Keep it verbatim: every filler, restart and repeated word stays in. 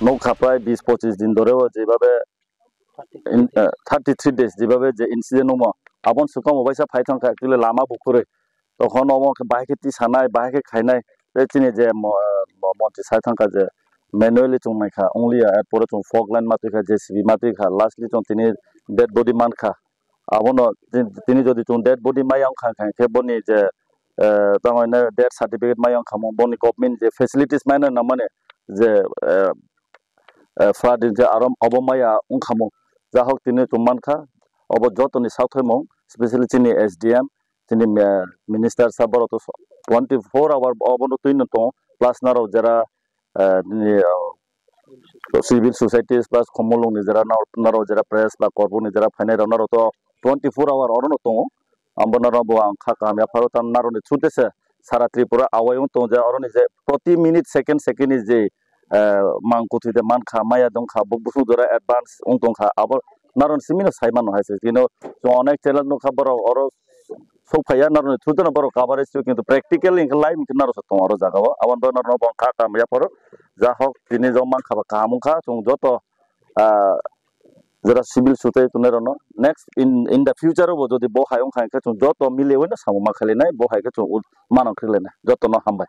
Nokha prai bis pochis din dhore o jebabe in, eh, thirty three days jebabe je incident wngmo, abon swkang bo baisa phai thangkha, actually lama bukhurwi. Tokon omo khe bahai khe tisanai, bahai khe khainai, tei chini je mo-, mo-, montri sai thangkha je manually chwng naikha, only ya, erpore chwng fog line ma twikha, J C B ma twikha, lastly chwng tini dead body mankha. Abono tin-, tini jodi chwng dead body maya wngkha, khe boni je, eh, tamo hwnwi death certificate maya wngkha mo, boni government je facilities maina nangmani je, eh, eh, flood je aro obo maya wngkha mo. Jahok tini chwng mankha, obo jotoni sakthaimung, specially chini S D M, chini, eh, minister sa borok to twenty four hour obono twino tongo, plus narok jera, eh, nini, eh, civil societies plus Khumulwng ni jera nor-, norok jera press ba Korbuk ni jera phainai rok norok to twenty four hour orono tongo. Abo norok bo ang kha kaham yapharo tam narok ni through se sara Tripura awai wng tongo je oroni je proti minute second second ni je, eh, mang kuthwi de mankha maya dongkha bo busuk jora advance wng tongkha abo narok ni simi no sai mano hai se kino chwng onek channel nukha borok oro sok phaiya narok ni through no borok coverage rw kintu practically hwnkhe live hwnkhe narok se tongo oro jaga o aboni bagwi norok bo ang kha kaham yapharo jahok tini jok mankha ba kaham wngkha chwng joto, ah, jora civil society tongnai rokno next in, in the future o bo jodi bo hai wngkha hwnkhe chwng joto miliwi no samung ma khailainai bo hai khe chwng manang khiklainai jotono hambai.